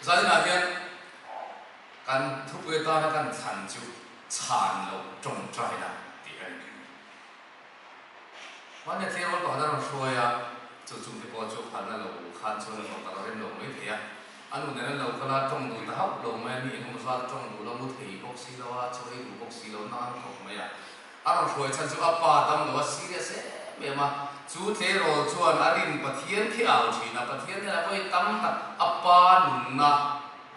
Zaninah hian kan thupui atana kan thlan chu chhan loh tawngtaina tih a ni. Hmania tleirawl pakhat a rawn hruai a, chu chungte pawh chu phalna lo khan chuan a rawn kal rem lo mai thei a. A nu nen an lo kal a, tawng duh ta hauh lo mai a, mi engemaw zat tawng duh lo, mu thei bawk si lo a, chaw ei duh bawk si lo, nang an khawp mai a. A rawn hruai chhan chu a pa dam lo a, serious em em a. Chu tleirawl chuan a rin Pathian khi au thin a, Pathian hnenah vawi tam tak a pa nunna,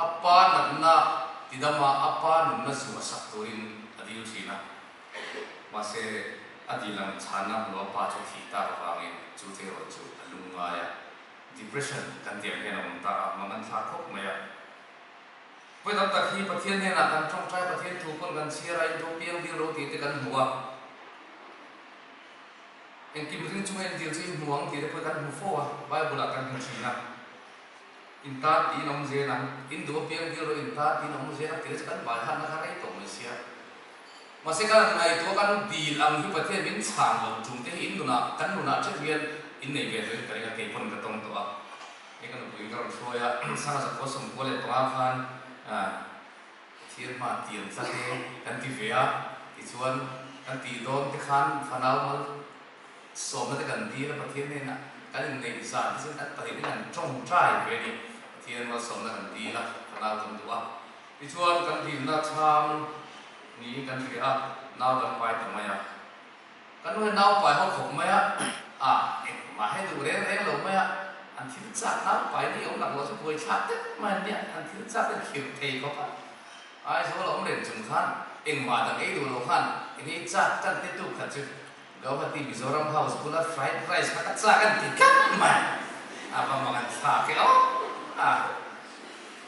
a pa natna tidama a pa nunna zuah sak turin a dil thin a. Mahse, a dil ang chhanna hmu a pa chu thih tak avangin chu tleirawl chu a lung ngai a, depression kan tih ang hian a awm ta a, mang an thlak khawp mai a. Vawi tam tak hi Pathian hnenah kan tawngtai, Pathian thu pawn kan chhiar a, intu piang dil ro tih te kan hmu a, engkim ring chunga indil chu i hmu ang tih te pawh kan hmu fo a, Bible ah kan hmu thin a. In tan tiin awm zel ang, in duh apiang dil rawh in tan tiin awm zel ang tih te chu kan baihatna kha rei tawh mai sia. Mahse kan han ngaihtuah kan dil ang hi Pathian min chhan loh tum te hi in nunah kan nunah ṭhet hian in nei ve tawhin ka ring a, kei pawn ka tawng tawh a. Hei ka nupui ka rawn hruai a, Sanga zakua 95 khan Pathian hma tiam tlat e kan ti ve a, tichuan kan tih dawn te khan fanau mal Sawmna te kan dil a, Pathian hnenah kan inneih zan te chuan kan pahnihin kan tawngtai ve a ni. Pathian malsawmna kan dil a, fanau kan duh a. Tichuan kan dilna chhang niin kan hria a, nau kan pai ta mai a. Kan nu hian nau pai ho khawp mai a, a engmah he duh reng reng lo mai a, an thil chak nau pai ni awm lak lo chu buai thlak deuh mai an nia, an thil chak te khirh thei khawp a. Aizawl a awm reng chung khan engmah dang ei duh lo khan eng ei chak tan te tu khat chu Guwahati Mizoram House bula fried rice kha ka chak an ti tlat mai. A va mang an thlak e aw. A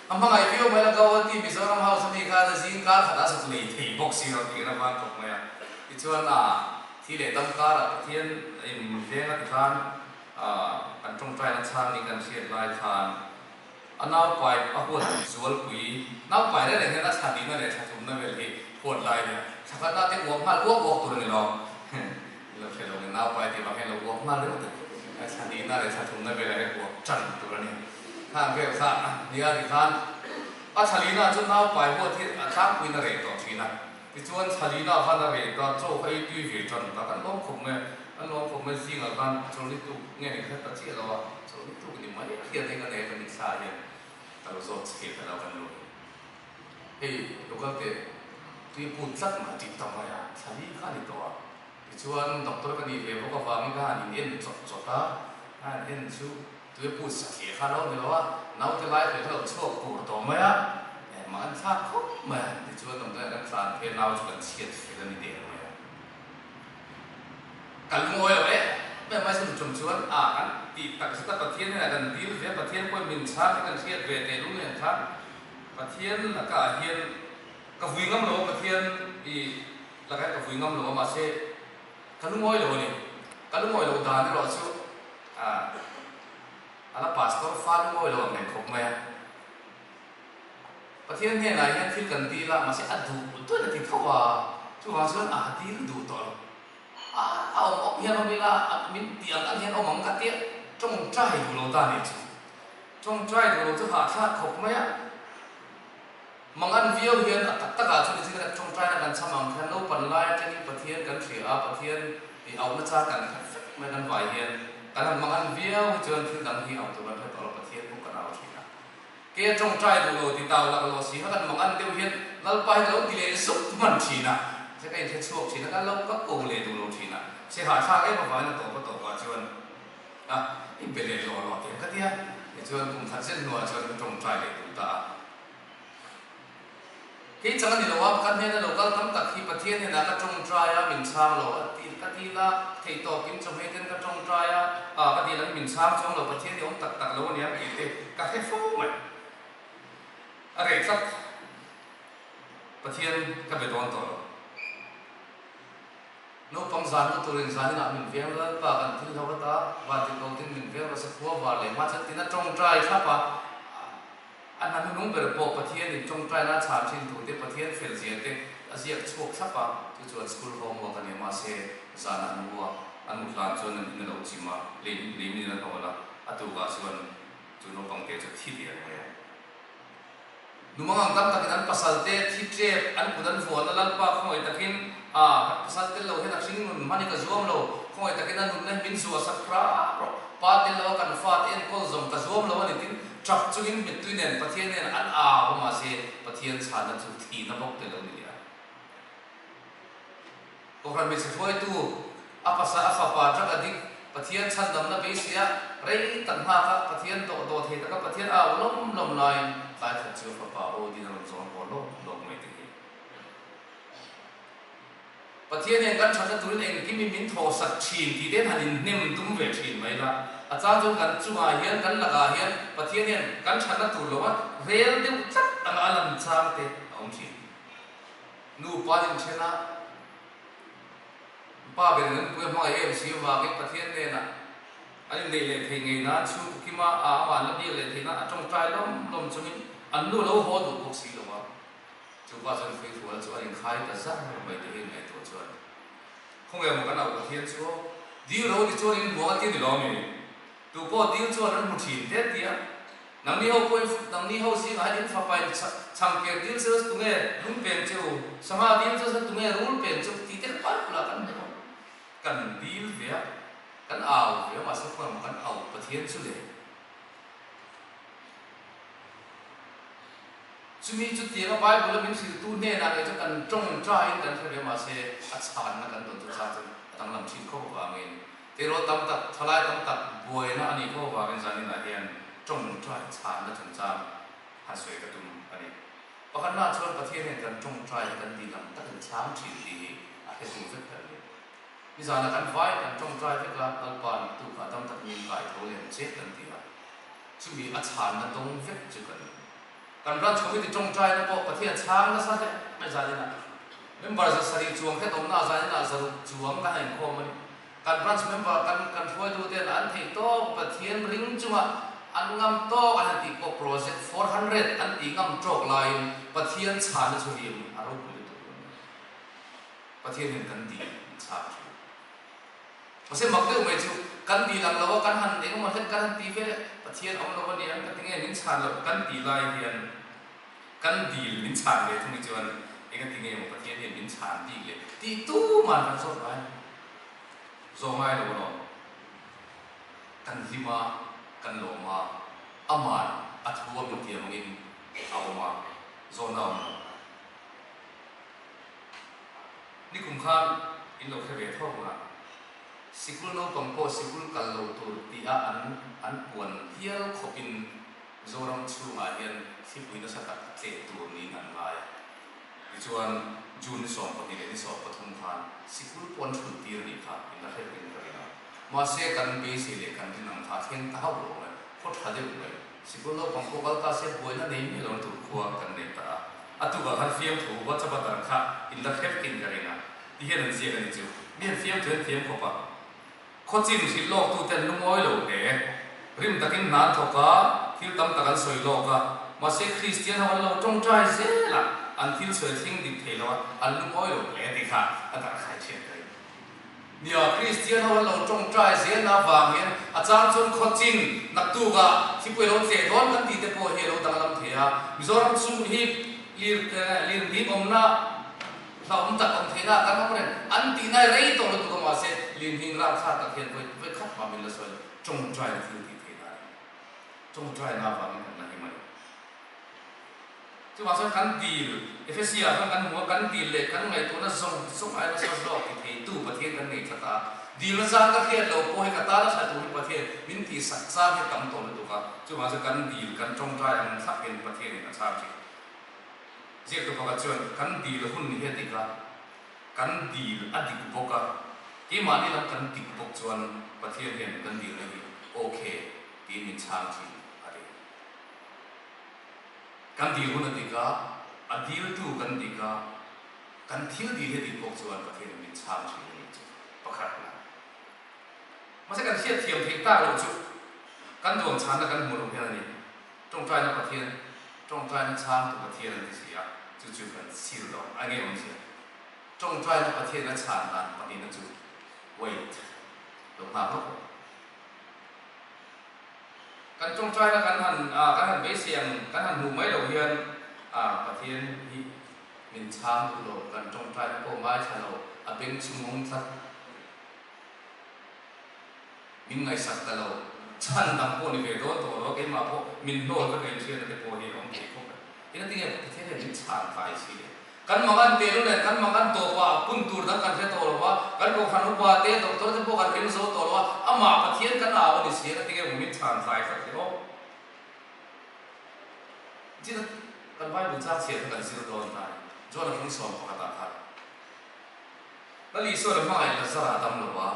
a hmangaih viau mai la Guwahati Mizoram House ami khan a zing kar khat a zuk lei thei bawk si lo tih a van khawp mai a. Tichuan a thi leh dam karah Pathian in veng a ti khan a kan tawngtaina chhang ni kan hriat lai khan A naupai a huat zualpui, naupai reng reng hian a thla nihna leh thla thumna vel hi huat lai a nia. Thla khatna te uak nghal uak uak tur a ni lo. I lo hre lo nge naupai tih vang hian lo uak nghal ringawt a ni. A thla nihna leh thla thumna velah hian uak tan tur a ni. Khang vel kha nia ti khan a thla lihna chu naupai huat hi a tlangpuiin a reh tawh thin a. Tichuan thla lihna khan a reh ta, chaw kha ei tui ve tan ta. Kan lawm khawp mai a, kan lawm khawp mai zingah khan chaw ni tuk nge ni kha ta chiah lo a. Chaw ni tuk ni mai a hian hei ka nei a ka mitthla ah hian ka lo zawt chhe ta lo kan nu hi. Hei local te tui put tlat mah tih ta mai a, thla li kha a ni tawh a. Tichuan doctor ka nih ve bawk avangin ka han in en chawt chawt a, ka han en chu tui a put satliah kha a lo ni lo a, naute lai hle kha lo chhuak tur tawh mai a, engmah an thlak khawp mai a. Tichuan damdawiah kan tlan phei a, nau chu kan chhiat fel a ni der mai a. Ka lungawi lo em em mai chu tum chuan a kan tih tak zet a, Pathian hnenah kan dil ve a, Pathian pawhin min chhang hi kan hriat ve teh lung nen kha Pathian lakah hian ka vui ngam lo a, Pathian i lakah hian ka vui ngam lo a, mahse ka lungawi lo a ni. Ka lungawi loh dan erawh chu a ala pastor fa lungawi lo ang reng khawp mai a. Pathian hnenah hian thil kan dil a, mahse a duh duh a ti tho a, chuvang chuan a dil duh tawh lo. A a awm awm hian awm ila, min tih ang ang hian awm ang ka tia tawngtai duh lo ta nih chu. Tawngtai duh lo chu hahthlak khawp mai a. Mangan viau hian a tak takah chuan nichin kan tawngtaina kan cham ang khan naupan lai atangin Pathian kan hria a, Pathian i auhna char kan hre fek mai kan vai hian kan han mangan viau hi chuan thil dang hi auh tur kan hre tawh lo, Pathian pawh kan au thin a. Kei a tawngtai duh lo ti tau lak lo si kha kan mang an deuh hian Lalpa hi ka lo ti leh zuk hman thin a, se ka inhre chhuak thin a, ka lo ka ko leh duh lo thin a, se hahthlak em avangin a tawp a tawpah chuan a i be leh lawh lawh tiang ka ti a, tichuan kum khat zet hnuah chuan ka tawngtai leh duh ta a. Kei chang a ni lo a, ka hnena lo kal tam tak hi Pathian hnenah ka tawngtai a, min chhang lo a ti ka ti la, theihtawpin chawhmeh ten ka tawngtai a, ah ka ti lam min chhang chuang lo, Pathian hi awm tak tak lo a nia tih te ka hre fo mai. A reh tlat, Pathian ka be dawn tawh lo. Naupang zan lut turin zaninah min veng Lalpa kan thil hlo ata, vantirhkohtin min veng rawh se khua var leh hma chuan tina tawngtai thlap a, A hna hnunung ber pawh Pathianin tawngtaina a chhan thin tur te, Pathian fel zia te a ziak chhuak thlap a, chu chuan school homework a nia mahse zanah an mu a, an mut hlan chuan an in a lo chim a, lei lei min in a hnawl a, a tukah chuan chu naupang te chu thi der mai a. Numang ang tam takin an pasal te thi tep an kut an vuan a, Lalpa khawngaih takin a kan pasal tel lo hian a hring nun hman i ka zuam lo, khawngaih takin a nunna hi min zuah sak hram rawh, pa tel lo a kan fate enkawl zawng ka zuam lo a ni tin tap chungin mittui nen Pathian nen an au a mahse Pathian chhanna chu thihna bawk tel lo ni leh a. Kohhran hmeichhe hruaitu, a pasal, a fapa drug addict, Pathian chhandamna beisei a, rei tak nghak a, Pathian dawh dawh thei taka Pathian au lawm lawm laiin tlai khat chu a fapa aw din a rawn zawn haw lawk lawk mai te hi. Pathian hian kan thatna turin engkim hi min thawhsak thin tih te han inhnem tum ve thin mai la, a chang chuan kan chungah hian, kan lakah hian Pathian hian kan thatna tur lova rel deuh tlat anga a lan chang te a awm thin. Nupa inthen a, pa ber in an pui a hmangaih em si avangin Pathian hnenah an inneih leh theih ngei nan chhungkaw kima a amah an la biak leh theih nan a tawngtai lawm lawm chungin an nu lo haw duh bawk si lo a. Chu pa chuan Hruihrual chu a inkhai ta zar mai te hi ngaihtuah chuan khawnge maw kan auh Pathian chu aw, dil ro ti chuan in hmuang a ti a ni lo ami? Tu pawh dil chuan an hmu thin te tia, nangni ho pawhin nangni ho zingah hian in fapa in chhangker dil chu tunge lung peng che u, sangha dil chu tunge rul peng che u tih te kha Bible ah kan hmu a, kan dil ve a, kan au ve a mahse khuan kan au Pathian chu le. Chumi chu tianga Bible a min hrilhtu hnenah ngei chuan kan tawngtaiin kan hre ve mahse a chhanna kan dawn chu chang chuan a danglam thin khawp avangin Tiraw tam tak, thalai tam tak buaina a nih fo avangin zaninah hian tawngtai chhanna chungchang han sawi ka tum a ni. Pakhatnaah chuan Pathian hian kan tawngtai hi kan tih lam takin chhang thin tih hi a hre duh vek kan ni. Nizanah kan vai kan tawngtai vek a, Lalpa'n tukah dam tak min kai tho lem che kan ti a, chumi a chhanna dawng vek chu kan ni. Kan Branch Committee tawngtaina pawh Pathian chhang nasa hle mai zaninah member 700 chuang khet awmna zaninah 600 chuang kan han inkhawm a ni. Kan branch member kan kan hruaituten an theih tawk Pathian ring chunga an ngam tawk an han tih pawh project 400 an tih ngam tawk laiin Pathian chhana chu rim a ropui lutuk lo mai. Pathian hian kan dil min chhak thin. Mahse mak deuh mai chu kan dil ang lo a kan han eng emaw hlek kan han ti vel e Pathian awm lo a nia ka ti nge min chhan loh kan ti lai hian Kan dil min chhan ve thung hi chuan eng a ti nge maw Pathian hian min chhan bik le tih tuman kan zawt ngai lo. Zawh ngai lo alawm. Kan hlim a, kan lawm a, aman a thu a min tiam angin a awm a, zawhna a awm lo. Nikum khan in lo hre ve thawk ang a, sikul naupang pawh sikul kal lo tur tih a an an puan hial khawpin Mizoram chhungah hian thlipui nasa tak a tleh tur niin an ngai a. Tichuan, June ni 12 leh ni 13 khan sikul pawh an thulh tir a nih kha in la hre reng ka ring a. Mahse, kan beisei leh kan rin ang kha a thleng ta hauh lo mai. Khaw tha deuh mai. Sikul naupang pawh kal ta se buaina nei miah lo tur khua kan nei ta a. A tukah khan fiamthu WhatsApp a darh kha in la hre vekin ka ring a. Tihian an ziak a ni chu. Mi an fiamthu an thiam khawp a. Khawchin hrilh lawktute an lungawi lo hle. Rim takin hna an thawk a, thil tam tak an sawi lawk a. Mahse, Kristian ho an lo tawngtai zel a, an thil sawi thleng dik thei lo a, an lungawi lo hle tih kha a darhkhai thiam ka ring. Nia, Kristian ho an lo tawngtai zelna avang hian a chang chuan khawchin naktukah thipui a lo tleh dawn kan tih te pawh hi a lo danglam thei a. Mizoram chung hi lir lirnghing awmna Hlauhawm tak awm theihna kan awm reng. An tihna hi rei tawh lutuk a mahse Linhing rangthlak tak hian vawi vawi khat mah min la sawi lo. Tawngtaina thil tih theihna a ni. Tawngtaina avangin kan la him a ni. Chuvang chuan kan dil, Ephesia ah khan kan hmu a, kan dil leh kan ngaihtuahna zawng zawng aia nasa zawk ti theitu Pathian kan nei tlat a. Dilna zang ka hriat lo pawh hi ka tana tha tur hi Pathian min tihsak chang hi tam tawh lutuk a. Chuvang chuan kan dil, kan tawngtai ang thlakin Pathianin a chhang thin. Ziaktu pakhat chuan, Kan dil hun hi a dik a, kan dil a dik bawk a, keimahni lam kan dik bawk chuan Pathian hian kan dilna hi ok tiin min chhang thin a ti. Kan dil hun a dik a, a diltu kan dik a, kan thil dil hi a dik bawk chuan Pathian hian min chhang thin a nih chu pakhat la. Mahse kan hriatthiam theih tak loh chu kan duang chhanna kan hmuh loh hian a ni. Tawngtaina Pathian, tawngtaina chhangtu Pathian an ti si a, chu chu kan sil lo a nge awmzia. Tawngtaina Pathian a chhan dan pahnihna chu wait lo nghak lawk rawh. Kan tawngtaina kan han kan han beisei ang kan han hmuh mai loh hian. A, Pathian hi min chhang duh lo, kan tawngtaina pawh ngaithla lo, a beng chhung awm tlat. Min ngaihsak ta lo. Chhan dang pawh ni ve dawn tawh lo a, keimah pawh min hnawl vek a inhriatna te pawh hi a awm thei khawp mai. Engati nge Pathian hian min chhan tlai si le? Kan mangan te lu nen kan mangan tawp a, hun tur dang kan hre tawh lo a, kan kohhran upa te, doctor te pawh kan ring zo tawh lo a, amah Pathian kan au a ni si a, engati nge min chhan tlai tlat le aw? China kan Bible chang chhiar kha kan zir dawn ta ni. John a fung 11 ah khan Lal Isua leh hmangaih Lazara a dam lo a,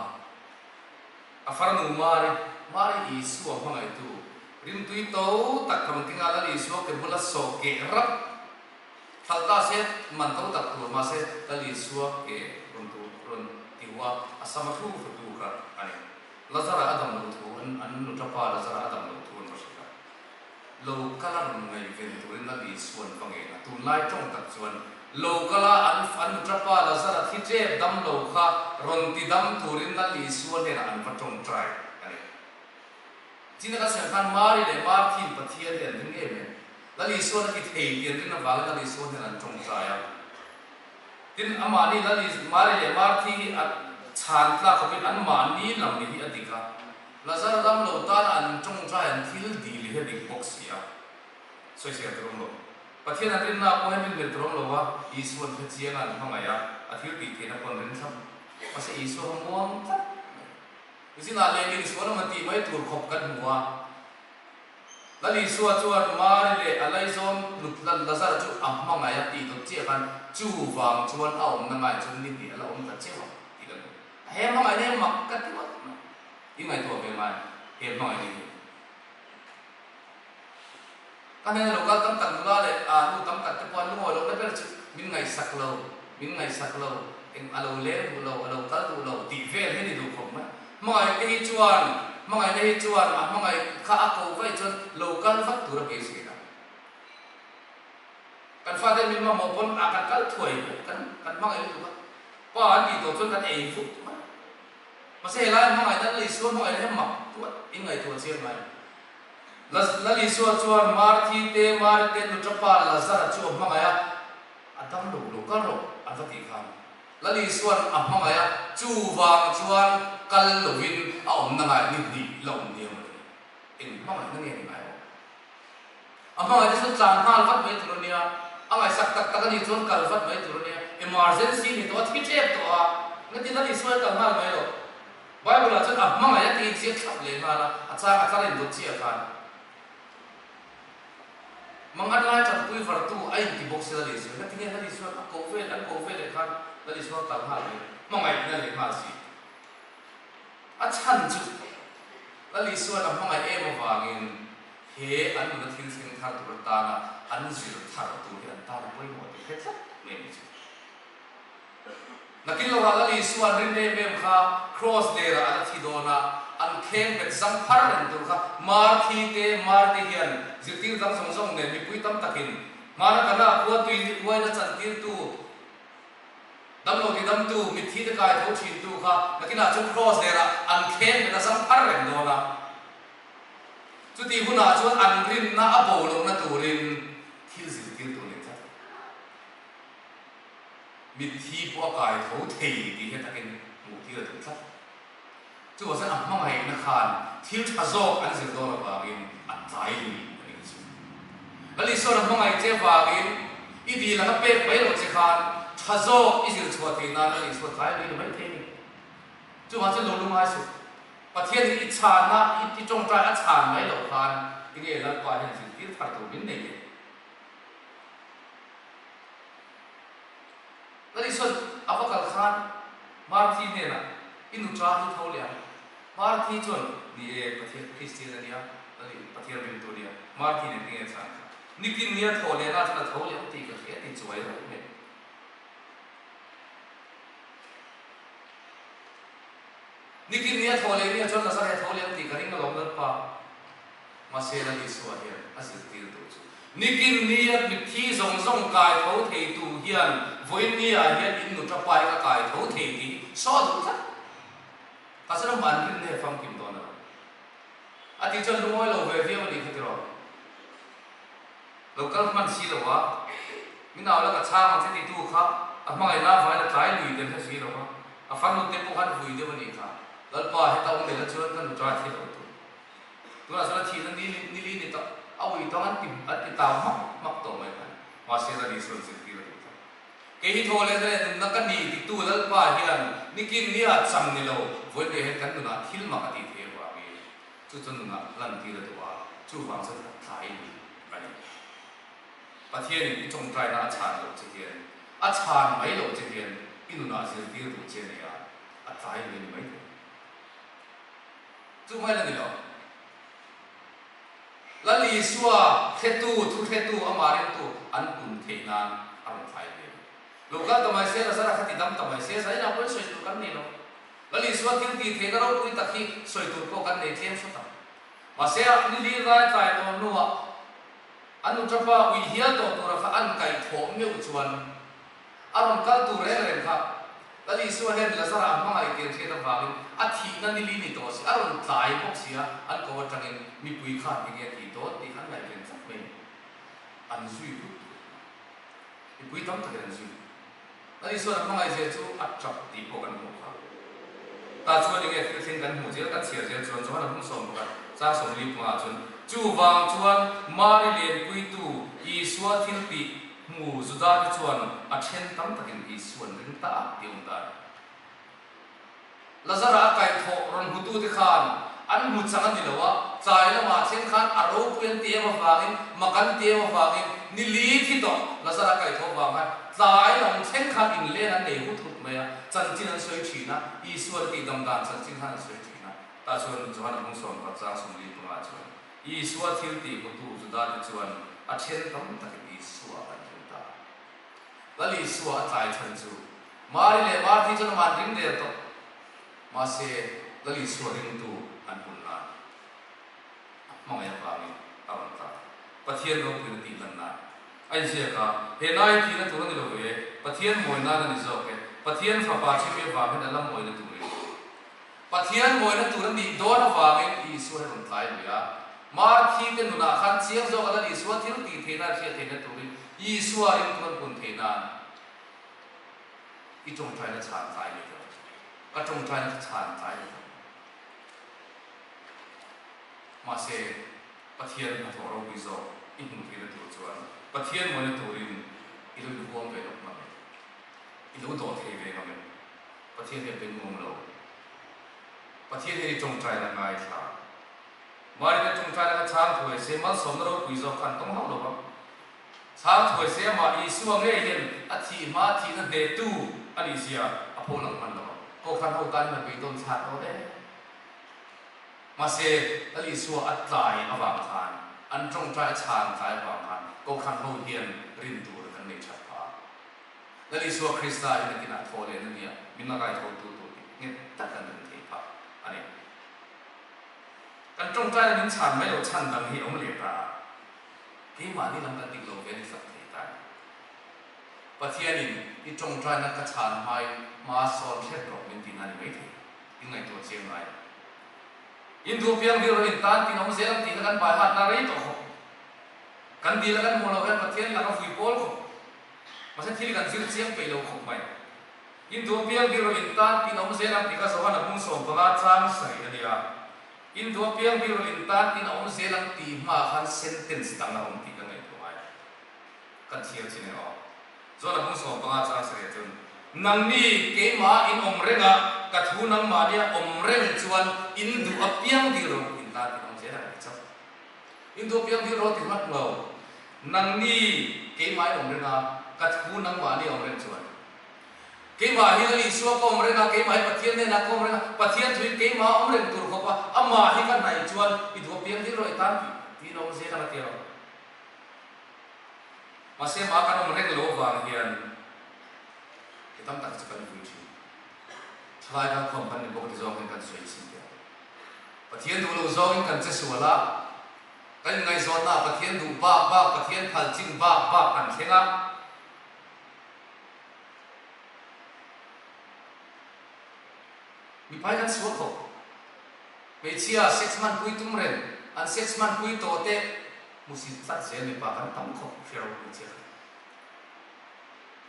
a farnu Mari, Mari Isua hmangaihtu, rimtui to tak rawn tinga Lal Isua ke bula sawh keh rap thlal ta se man to tak tur mahse Lal Isua ke rawn tu rawn tiu a, a sama thu hrutu kha a ni. Lazara a dam loh thu an an nu tapa Lazara a dam loh thu an va hrilh a. Lo kal a rawn ngaihven turin Lal Isuan va ngen a, tunlai tawng tak chuan lo kal a an an nu tapa Lazara thi tep dam lo kha rawn ti dam turin Lal Isua hnenah an va tawngtai a ni. China kan sawi khan Mari leh Marthin Pathian hi an ring em em. Lal Isuan a ti thei tih an rin avangin Lal Isua hnenah an tawngtai a. Tin, amahni Lal Is Mari leh Marthi hi a chhan tlak khawpin anmahni lam hi a dik a. Lazar dam lo tana an tawngtai an thil dil hi a dik bawk si a, sawisel tur awm lo. Pathian an rinna pawh hian rinhlelh tur awm lo a, Isua'n hre chianga an hmangaih a, a thil tih theihna pawh an ring thlap. Mahse Isua kha muang tlat mai. Zinah leh Isua'n awm a tih mai tur khawp kan hmu a. Lal Isua chuan Mari leh a laizawn nut Lazara chu a hmangaih a tih dawt chiah khan chuvang chuan a awmna ngai chuan ni hnih a la awm ta chiah ang tih kan hmu. He hmangaihna hi mak ka ti ngawt mai. I ngaihtuah ve ngai he hmangaihna hi. Ka hnena lo kal tam tak nula leh nu tam tak te pawh an lungawi lohna ber chu min ngaihsak lo, min ngaihsak lo, eng a lo leng duh lo, a lo kal duh lo tih vel hi a ni duh khawp mai. Hmangaihte hi chuan, hmangaihna hi chuan a hmangaih kha a ko vaih chuan lo kal vat tur a beisei ta. Kan fate min mamawh pawn a kan kal thuai mai, kan kan hmangaih lutuk a, pa an tih tawh chuan kan ei vut mai. Mahse helai hmangaihna Lal Isua hmangaihna hi mak tuat in ngaihtuah chiang ngai. Lal Isua chuan Marthi te, Mari te nuṭapa Lazara chu a hmangaih a, a dam lo lo kal rawh an va tih khan. Lal Isua'n a hmangaih a, chuvang chuan kal lovin a awmna ngai ni hnih la awm diam a ni. Eng hmangaihna nge ni ngai awm? A hmangaihna chu tlan nghal vat mai tur a nia, a ngaihsak tak tak a nih chuan kal vat mai tur a nia, emergency ni tawh a, thi tep tawh a, engtin Lal Isua hi kal nghal mai lo. Bible ah chuan a hmangaih a tiin chiah thlap leh nghal a, a chang a tlar indawt chiah khan. Mangan lai tanpui vartu a inti bawk si Lal Isua, engati nge Lal Isua'n a koh vel, an koh vel leh khan Lal Isua kal nghal mai, hmangaihna leh nghal si. A chhan chu Lal Isua'n a hmangaih em avangin he an nuna thil thleng thar tur atana an zir thar tur hi an tan a pawimawh tih hre tlat mai a ni chu. Nakin lovah Lal Isua an rin em em kha Kraws derah a la thi dawn a, an kheng bet zam phar reng tur kha Marthi te Marte hian zirtir dang zawng zawng nen mipui tam takin hmana kana khua tui uaina chantirtu Damlo ti damtu, mitthi te kai tho thintu kha nakinah chuan Kraws derah an kheng bet a zam phar reng dawn a. Chutih hunah chuan an rinna a bo lohna turin thil zirtir tur nei tlat. Mitthi pawh a kai tho thei tih hi takin hmuh tir a duh tlat. Chuvang chuan a hmangaihna khan thil tha zawk an zir dawn avangin a tlai lui a nih chu. Lal Isuan a hmangaih che vangin i dil anga pek mai loh che khan tha zawk i zir chhuah theih nan Lal Isua tlai lui ni mai thei a ni. Chuvang chuan lo lungai suh. Pathianin i chhanna i tawngtai a chhan mai loh khan tinge Lalpa hian zirtir thar tur min nei le? Lal Isuan a va kal khan Marthi hnenah, I nu cha hi tho leh ang. Marthi chuan, Ni e, Pathian Kristian a nia, Lal Pathian ringtu a nia. Marthi nen tinge chhan kha? Nikin nia thaw lehna chuan a tho leh ang tih ka hria ti chuai reuh mai. Nikin nia thaw leh nia chuan Lazare a tho leh ang tih ka ring alawm Lalpa. Mahse Lal Isua hian a zirtir duh chu nikin nia mitthi zawng zawng kai tho thei tu hian vawiin nia hian in nu tapa hi ka kai tho thei tih hi saw duh tlat. Ka chuan amah an rinna hi a famkim dawn a lo. A tih chuan lungawi lo ve viau a nih kha tiraw? Lo kal hman si lo a, min au la ka chhang ang che titu kha a hmangaihna avangin a tlai lui tel hre si lo a, a farnu te pawh khan vui deuh a nih kha. Lalpa heta awm leh la chuan ka nuṭa thi lo tur. Tunah chuan a thihna ni ni li ni tawh a ui tawng an ti an ti tau hmak hmak tawh mai khan mahse Lal Isua'n zirtir a duh tlat. Kei hi thaw leh leh nunna ka ni titu Lalpa hian nikin nia chang ni lo vawiin leh hian kan nunah thil mak a tih thei avangin chu chuan nunah lantir a duh a, chuvang chuan a tlai lui a ni. Pathianin i tawngtaina a chhan loh che hian, a chhan mai loh che hian i nunah zirtir duh che a nia, a tlai lui a ni mai thei. Chu mai la ni lo. Lal Isua hretu, thu hretu, amah ringtu an pun theih nan a rawn thlai ve. Lo kal ta mai se, Lazara kha ti dam ta mai se, zainah pawhin sawi tur kan nei lo. Lal Isua thil tih theihna ropui tak hi sawi tur pawh kan nei tlem hrat ang. Mahse, ni li rai tlai tawh hnuah an nuṭapa ui hial tawh tura kha an kaihthawh meuh chuan A rawn kal tur reng reng kha Lal Isua hian Lazara a hmangaih tir hriat avangin a thihna ni li ni tawh si, a rawn tlai bawk si a, an ko atangin mipui khan enge a tih dawn tih kha an ngaihven tlat mai. An zui hlut tur. Mipui tam takin an zui. Lal Isua'n a hmangaih zia chu a tap tih pawh kan hmuh kha. Tah chuan enge thil thleng kan hmuh zel, kan chhiar zel chuan Johana hmung 11 chang 45 ah chuan chuvang chuan Mari lenpuitu Isua thil tih Hmu Juda te chuan a then tam takin Isuan ring ta a ti awm dan. Lazara a kaihthawh rawn hmutute khan an hmu chang a ni lo a, tlai lamah thleng khan a ropui an ti em avangin, mak an ti em avangin ni li thi tawh Lazara a kaihthawh vang khan tlai lam thleng khan inlen an nei hut hut mai a, chanchin an sawi thin a, Isuan a tihdam dan chanchin khan an sawi thin a. Tah chuan Johana hmung sawmkhat chang 45 chuan Isua thil tih hmutu Judate chuan a then tam takin Isua an ring ta. Lal Isua a tlai chhan chu Mari leh Marthi chuan aman ring der tawh. Mahse, Lal Isua ringtu an hun nan a hmangaih avangin a rawn tla. Pathian ropuina tih lan nan a inziak a, he nai thihna tur a ni lo ve, Pathian mawi nan a ni zawk e, Pathian fapa chimi avangin a la mawina turin. Pathian mawina tur a nih dawn avangin Isua hi rawn tlai lui a. Marthi te nunah khan chiang zawk a Lal Isua thil tih theihna a hriat theihna turin Isua ringtu an pun theih nan i tawngtaina chhan tlai leh tawh. Ka tawngtaina kha chhan tlai leh tawh. Mahse, Pathian hnathawh ropui zawk i hmuh theihna tur chuan Pathian mawina turin i lo inhuam ve lawk ngam em? I lo dawh thei ve ngam em? Pathian hian beng ngawng lo. Pathian hian i tawngtaina ngaithla. Marina tawngtaina kha chhang thuai se malsawmna ropui zawk khan tawng hauh lo vang. Chhang thuai se amah Isua ngei hian a thih hma thihna hnehtu a nih zia a pho lang hman lo vang. Kohhran ho tan hian a beidawn thlak dawn e. Mahse, Lal Isua a tlai avang khan, an tawngtai a chhan tlai avang khan Kohhran ho hian rin tur kan nei that phah a. Lal Isua Krista hi nakinah thaw leh na nia min la kaithotu tur tih nghet tak an ring thei phah a ni. Kan tawngtaina min chhan mai loh chhan dang hi a awm leh ta a, keimahni lam kan dik lo ve a ni tlat thei ta a ni. Pathianin i tawngtaina ka chhan hmain hma sawn hret rawh min tihna a ni maithei, in ngaihtuah chiang ngai. In duh piang dil rawh in tan tin awm zel ang tih kha kan bai hatna rei tawh khawp. Kan dil a kan hmuh loh hian Pathian laka vui pawl khawp. Mahse thil kan zir chiang peih lo khawp mai. In duh apiang dil rawh in tan tin awm zel ang tih kha Johana bung 15 chang sarih a nia. In duh apiang dil rawh in tan tin a awm zel ang tih hmaah khan sentence dang a awm tih ka ngaihtuah ngai. Kan chhiar chin e aw. Johana bung 15 chang sarih ah chuan, Nangni keimah in awm reng a, ka thu nangmahnia awm reng chuan in duh apiang dil rawh in tan tin awm zel ang ti chauh. In duh piang dil rawh ti hmat lo. Nangni keimah in awm reng a, ka thu nangmahni a awm reng chuan. Keimah hi Lal Isua ka awm reng a, keimah hi Pathian hnenah ka awm reng a, Pathian thu hi keimah a awm reng tur khawp a, amah hi ka hnaih chuan i duh piang dil rawh i tan tih tiin a awm zel ang a ti rawh. Mahse mah kan awm reng lo avang hian i tam tak hi chu kan vui thin. Thalai kan khawm kan ni bawk ti zawng hian kan sawi chin teh ang. Pathian duh lo zawngin kan che sual a, kan inngaihzawnna ah Pathian duh bak bak, Pathian phal chin bak bak kan thleng a. Mipai kan sual khawp. Hmeichhia sex hmanpui tum reng, an sex hmanpui tawh te. Hmusit tlat zel mipa kan tam khawp hre ro hmeichhia kha.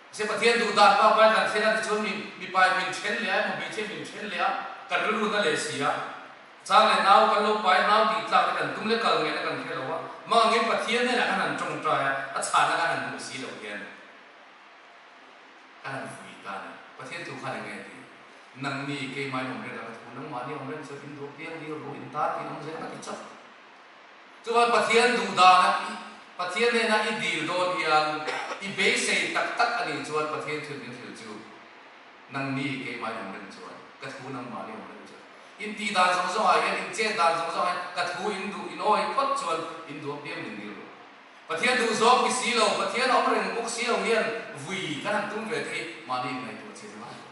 Mahse Pathian duh dan pa pain kan thlen a tichuan mi mipain min then leh a emaw hmeichhia min then leh a kan rilru na leh si a. Chang leh nau kan lo pai nau tih tlak te kan tum leh kal ngaihna kan hre lo a. Mah angin Pathian hnenah kan han tawngtai a, a chhana kan han hmuh si loh hian kan han vui ta a ni. Pathian thu khan eng nge ti? Nangni keimah in awm reng a ka thu nangmahni awm reng chuan in duh piang dil ru in ta tiin awm zel ka ti chauh. Chuan Pathian duh dana i Pathian hnena i dil dawn hian i beisei tak tak a nih chuan Pathian thil min hrilh chu nangni keimah in awm reng chuan ka thu nangmahni awm reng chuan in tih dan zawng zawngah hian in chet dan zawng zawngah hian ka thu in duh in awi phawt chuan in duh apiang min dil rawh. Pathian duh zawng ti si lo, Pathian awm reng bawk si lo hian vui kan han tum ve te hi mahni inngaihtuah chian a ngai lo.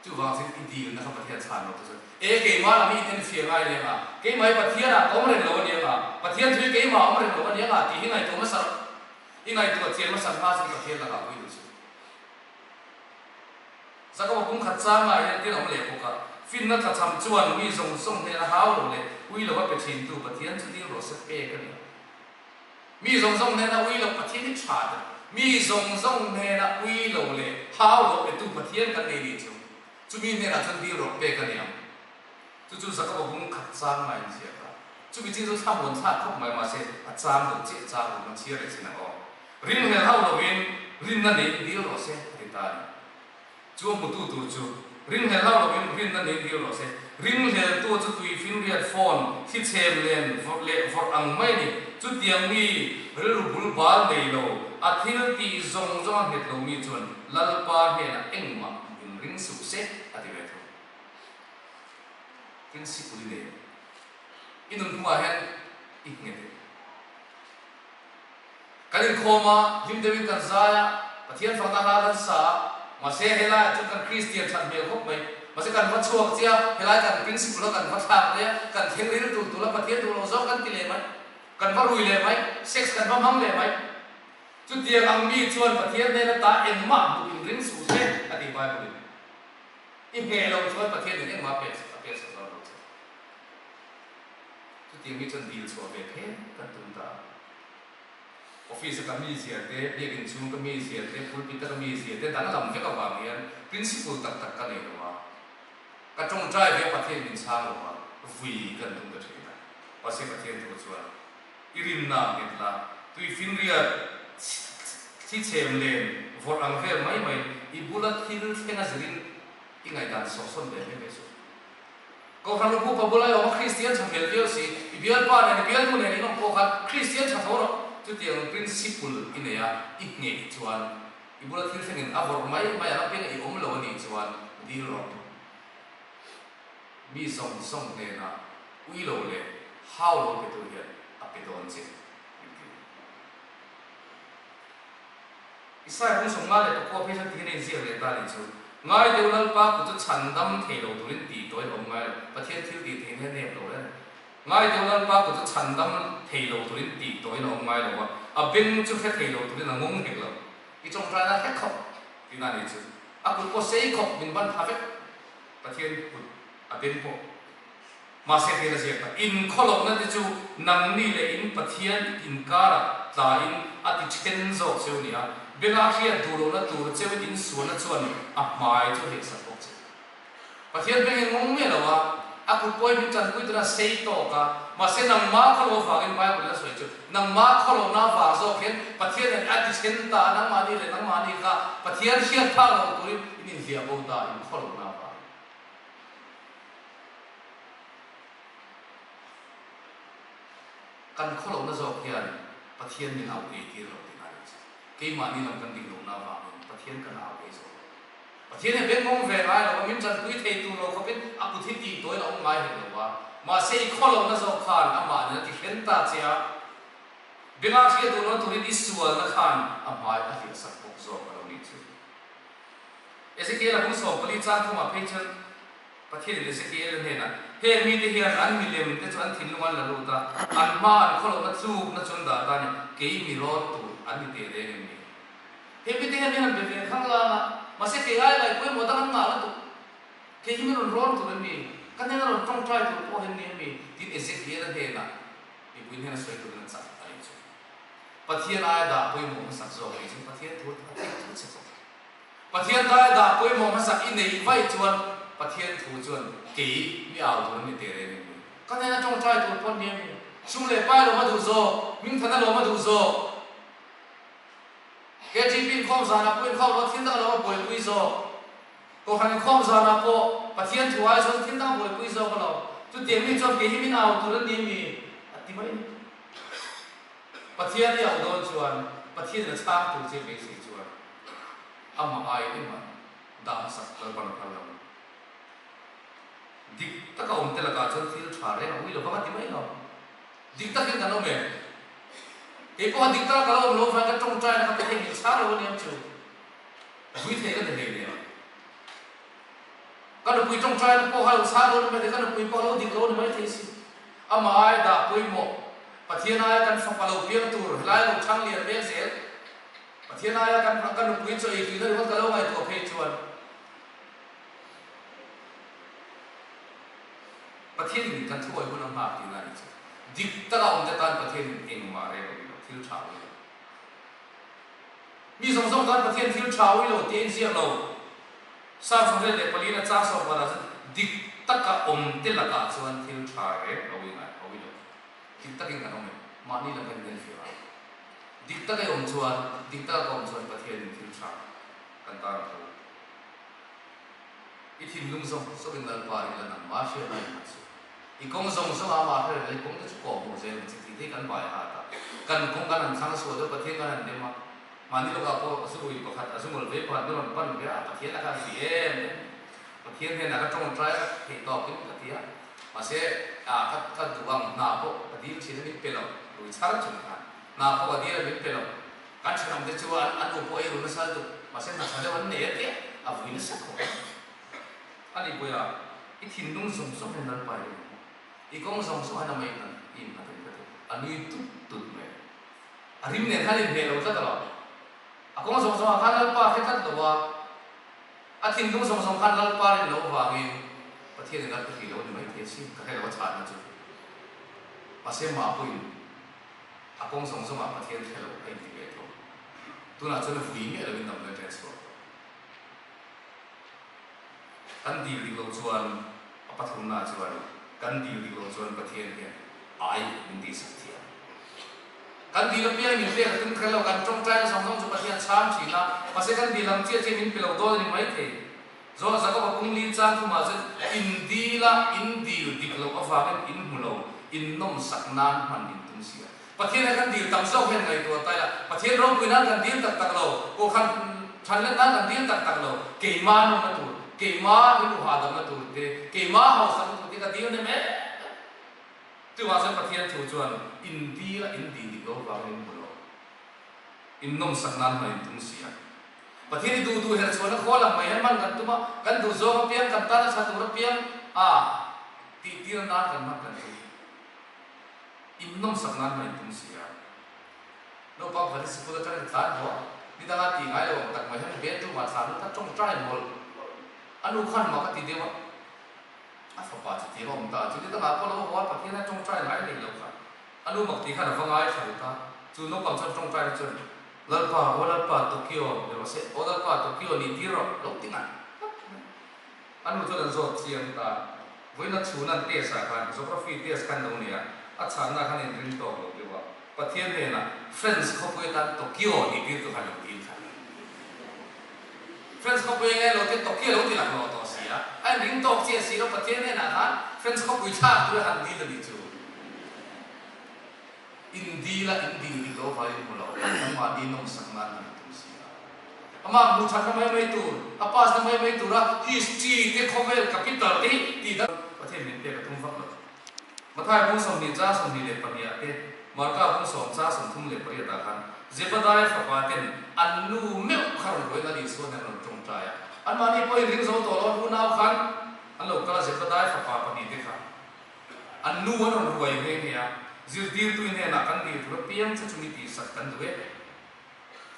Chuvang chuan i dilna kha Pathian chhan lo te chuan e keimah lam hi in enfiah ngai leng a, keimah hi Pathian ah ka awm reng lo a nia nga, Pathian thu hi keimah a awm reng lo a nia nga tih hi ngaihtuah hmasa rawh. I ngaihtuah chian hmasa hma chuan Pathian lakah pui duh suh. Jakoba pum khat changah hian tin a awm leh bawk a, finna tlachham chuan mi zawng zawng hnena hau lo leh ui lova pe thintu Pathian chu dil rawh se pek a ni ang. Mi zawng zawng hnena ui lo Pathian hi tha ta. Mi zawng zawng hnena ui lo leh hau lo petu Pathian kan nei nih chu. Chumi hnenah chuan dil rawh pek a ni ang. Chu chu Jakoba bung khat chang mai in ziak a. Chumi chin chu thlamuan thlak khawp mai mahse a chang deuh chiah chang rum a chhiar leh chin ang aw. Ringhlel hauh lovin rinna neiin dil rawh se a ti ta a ni. Chu a hmutu tur chu ringhlel hauh lovin rinna nei dil rawh se. Ringhleltu chu tuifinriat phone thli chhem len vawrh leh vawrh ang mai a ni. Chutiang mi rilru bul bal nei lo, a thil tih zawng zawng a nghet lo mi chuan Lalpa hnenah engmah min ring suh se a ti ve thung. Principle i nei. I nunphungah hian i nghet em? Kan inkhawm a, hlim deuhin kan zai a, Pathian fakna hla kan sa a, mahse helaiah chuan kan Kristian that hmel khawp mai. Mahse kan va chhuak chiah a, helai kan principle a kan va thlak daih a, kan thleng ril tul tul a, Pathian duh lo zawk kan ti leh mai, kan va rui leh mai, sex kan va hmang leh mai. Chutiang ang mi chuan Pathian hnena ta engmah hmuh inring suh se a ti Bible in. I hmeh loh chuan Pathian in engmah pek a pek sak dawn lo che. Chutiang hi chuan dil chhuah ve phen kan tum ta a. Office a ka mi zia te, biakinn chhung ka mi zia te, pulpit a ka mi zia te danglam vek avang hian principle tak tak ka nei lo a. Ka tawngtai ve a Pathian min chhang lo a, vui kan tum ta thin a. Mahse Pathian thu chuan i rinna a nghet la, tuifinriat thli chhem len vawrh ang vel mai mai i bula thil thleng a zirin i ngaihdan sawhsawn ve mai mai suh. Kohhran upu pa bula i awm a, Kristian tha hmel viau si, i bialpa nen, i bialnu nen in awm pawh khan Kristian tha tho rawh. Chutiang principle i nei a, i ngheh chuan i bula thil thlengin a vawrh mai mai ang apianga i awm lo a nih chuan dil rawh. Mi zawng zawng hnenah ui lo leh hau lo pe tur hian a pe dawn che min ti. Isaiah 54 phei chuan tihian a inziak leh ta a nih chu, Ngai deuh Lalpa kut chu chhan dam thei lo turin tih tawhin a awm ngai lo. Pathian thil tih theihna hi a nep lo reng a ni. Ngai deuh Lalpa kut chu chhan dam thei lo turin tih tawhin a awm ngai lo a, a beng chu hre thei lo turin a ngawng hek lo. I tawngtaina hlek khawp tihna a nih chu. A kut pawh sei khawp min ban pha vek. Pathian kut a beng pawh. Mahse tian a ziak ta, Inkhawlawkna te chu nangni leh in Pathian inkarah tlain a ti then zawk cheu nia, benga hriat duh lohna tur cheu in sualna chuan a hmai chu a hlehsak bawk che. Pathian beng hi ngawng miah lo a, a kut pawhin min tanpui tura sei tawk a, mahse nangma khawlo avangin Bible in a sawi chu, nangma khawlohna avang zawk hian Pathian hian a ti then ta a, nangmahni leh nangmahni kha Pathian hriat phak lo turin in inhliah bo ta inkhawlohna avangin. Kan khawlohna zawk hian Pathian min au ei tir lo tih a nih chu. Keimahni lam kan dik lohna avangin Pathian kan au ei zawk lo. Pathian hi bengngawng ve ngai lo a, min tanpui thei tur lo khawpin a kut hi tih tawiin a awm ngai hek lo a. Mahse i khawlohna zawk khan amah nen a ti hren ta che a, benga hriat duh lo turin i sualna khan a hmai a hliahsak bawk zawk a lo nih chu. Ezekiel-a bung 14 chang thumah phei chuan Pathianin Ezekiel-a hnenah, Heng mite hian an milem te chu an thinlung an la lut a, an hma an khawlohna tlukna chu an dah ta a ni, kei mi rawn tur an ni teh reng em ni? Heng mite hian min han be ve khang lang a, mahse kei ai ngai pawimawh dang an ngah lutuk. Kei hi min rawn rawn tur em ni? Ka hnena rawn tawngtai tur pawh hi an ni em ni? Tiin Ezekiel-a hnenah mipui hnena sawi turin a chah a nih chu. Pathian aia dah pawimawh hmasak zawk nih chuan Pathian thu a thik thut che khawp. Pathian aia dah pawimawh hmasak i neih vaih chuan Pathian thu chuan kei mi au tur a ni teh reng em ni? Ka hnena tawngtai tur pawh ni em ni? Sum leh pai lawm a duh zawk, hmingthana lawm a duh zawk. KGP inkhawm zanah pawh inkhawm loh thil dang a lo a buaipui zawk. Kohhran inkhawm zanah pawh Pathian thu ai chuan thil dang a buaipui zawk a lo. Chutiang mi chuan kei hi min au tur a ni mi? A ti mai a ni. Pathian i auh dawn chuan Pathianin a chhang tur che beisei chuan amah aiin engmah dah hmasak kal ban phal lo. Dik taka awm te lakah chuan thil tha reng a ui lo vang a ti mai lo. Dik takin kan awm em? Kei pawha dik taka ka lo awm lo vang ka tawngtaina kha Pathian min chhang lo a niang chu. Vui thei ka ni hlei nen. Ka nupui tawngtaina pawh kha lo chhang lo a ni mai thei, ka nupui pawh a lo dik lo a ni mai thei si. Amah aia dah pawimawh, Pathian aia kan fapa lo piang tur, helai lo thang lian mek zel. Pathian aia kan ka nupui chaw ei tuina ringawt ka lo ngaihtuah phei chuan Pathianin kan thuawi hun a nghak tihna a ni chu. Dik taka awmte tan Pathianin engmah reng a ui lo, thil tha a ui lo. Mi zawng zawng tan Pathian thil tha a ui lo tih a inziak lo. Psalm 24 a chang sawmkhatah chuan dik taka awmte lakah chuan thil tha reng a ui ngai, a ui lo. Dik takin kan awm e, mahni lam kan inenfiah a. Dik taka i awm chuan, dik taka ka awm chuan Pathianin thil tha kan tan a tho. I thinlung zawng zawngin Lalpa ring la nang mah hriat lai hmang suh. I kawng zawng zawngah amah hre reng la i kawng te chu kawh hmuh zel ang che tih te hi kan bai hat a. Kan kawng kan han thlang sual deuh Pathian kan han dem a. Mahni lawkah pawh zu rui pakhat a zu ngawl ve pakhat min rawn pan ve a, Pathian a khan ti em em. Pathian hnenah ka tawngtai a, ka theih tawkin ka ti a. Mahse ah ka ka duh ang hna pawh ka dil thin a min pe lo, rui chhar chung khan hna pawh ka dil a min pe lo. Kan thenawmte chu an an nu pawh ei ru nasa lutuk, mahse hna tha deuh an nei a tia a vui nasa khawp a. A ni puia, i thinlung zawng zawng hian Lalpa i ring ang. I kawng zawng zawng hian amah i hman i inhmat ang ka ti. A nui tut tut mai. A rim nen khan inhmeh lo tlat alawm. A kawng zawng zawngah khan Lalpa a hre tlat lo a, a thinlung zawng zawng khan Lalpa rin loh avangin Pathianin a pe hrih lo a ni maithei asin, ka hre lo a chhanna chu. Mahse mah pawhin A kawng zawng zawngah Pathian hre lo a inti ve tho. Tunah chuan a vui miah loin damdawi ṭen chhuak tawh. Kan dil dik loh chuan a pathumnaah chuan kan dil dik loh chuan Pathian hian ai min tihsak thiam. Kan dil apiang min pek a tum kher lo, kan ṭawngṭaina zawng zawng chu Pathian chhang ṭhin a, mahse kan dil ang chiah chiah min pe lo dawn a ni maithei. Zawn Jakob-a pung li chang thumah chuan in dila in dil dik loh avangin in hmu lo, in nawmsak nan hman in tum si a. Pathian he kan dil tam zawk hian ngaihtuah ta ila, Pathian ropui nan kan dil tak tak lo, Kohhran thanlet nan kan dil tak tak lo, keimah nawmna tur, keimah rilru hahdamna tur te, keimah hausakna tur te ka dil nem em em. Chuvang chuan Pathian thu chuan in dila in dil dik loh avangin in hmu lo, in nawmsak nan hman in tum si a. Pathian i duh duh herh chhuahna khawl ang mai hian hman kan tum a, kan duh zawng apiang, kan tana tha tur apiang a tih tir nan kan hman kan tum. Innawmsak nan hman in tum si a. Naupang pakhat hi sikul atangin a tlan haw a, ni danga tih ngai lo ang tak mai hian bedroom ah thlan lut a tawngtai mawlh mawlh. A nu khan mak a ti deuh a, a fapa chu tiang a awm ta chu ni dangah pawh lo haw a, Pathian a tawngtai ngai nei lo kha. A nu mak tih khan a va ngai thla lut a, chu naupang chuan tawngtai na chuan, Lalpa, aw Lalpa, Tokyo ni rawh se, aw Lalpa, Tokyo ni tir rawh, lo ti ngat ngat mai. A nu chuan an zawt chiang ta, vawiin a chhun an test ah khan, Geography test khan lo nei a, a chhanna khan inring tawk lo deuh a, Pathian hnenah France khawpui atan Tokyo ni tir tur khan lo dil kha. France khawpui enge lo tia Tokyo lo ti laklawh tawh si a, a inring tawk chiah si lo, Pathian hnenah khan France khawpui thlak tur a han dil a nih chu. In dil a, in dil dik lo vai in hmu lo, nangmahni nawmsak nan han tum si a. Amah hmuh thatna mai mai tur, a pass na mai mai tura history te khawvel capital te hi tih dan Pathian min pek a tum vak lo. Mathai bung 20 chang 22 ah te, Marka bung 10 chang 38 ah khan Zebadiah fapa ten an nu meuh kha rawn ruain a Isua nen rawn tawngtai a. Anmahni pawhin ring zo tawh lo an unau khan an lo kal a Zebadiah fapa pahnih te kha. An nu an rawn ruai nghe nghe a, zirtirtu hnenah kan dil tur apiang che chu mi tihsak kan duh e.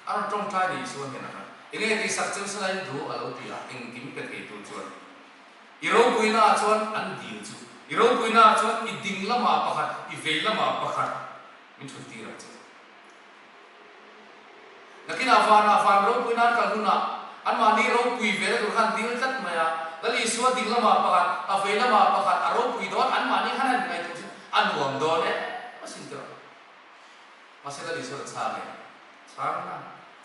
A rawn tawngtai ni Isua hnenah khan, Enge tihsak cheu sela in duh? a lo ti a, engkim pe thei tur chuan i ropuina ah chuan an dil chu, i ropuina ah chuan i ding lamah pakhat, i vei lamah pakhat min thut tir ang che. Nakinah vanah van ropui nan kal hunah anmahni ropui ve na tur khan dil tlat mai a, Lal Isua ding lamah pakhat, a vei lamah pakhat a ropui dawn anmahni khan an inngaihtuah chu a nuam dawn em asin tiraw. Mahse Lal Isua ta chhang e, chhang na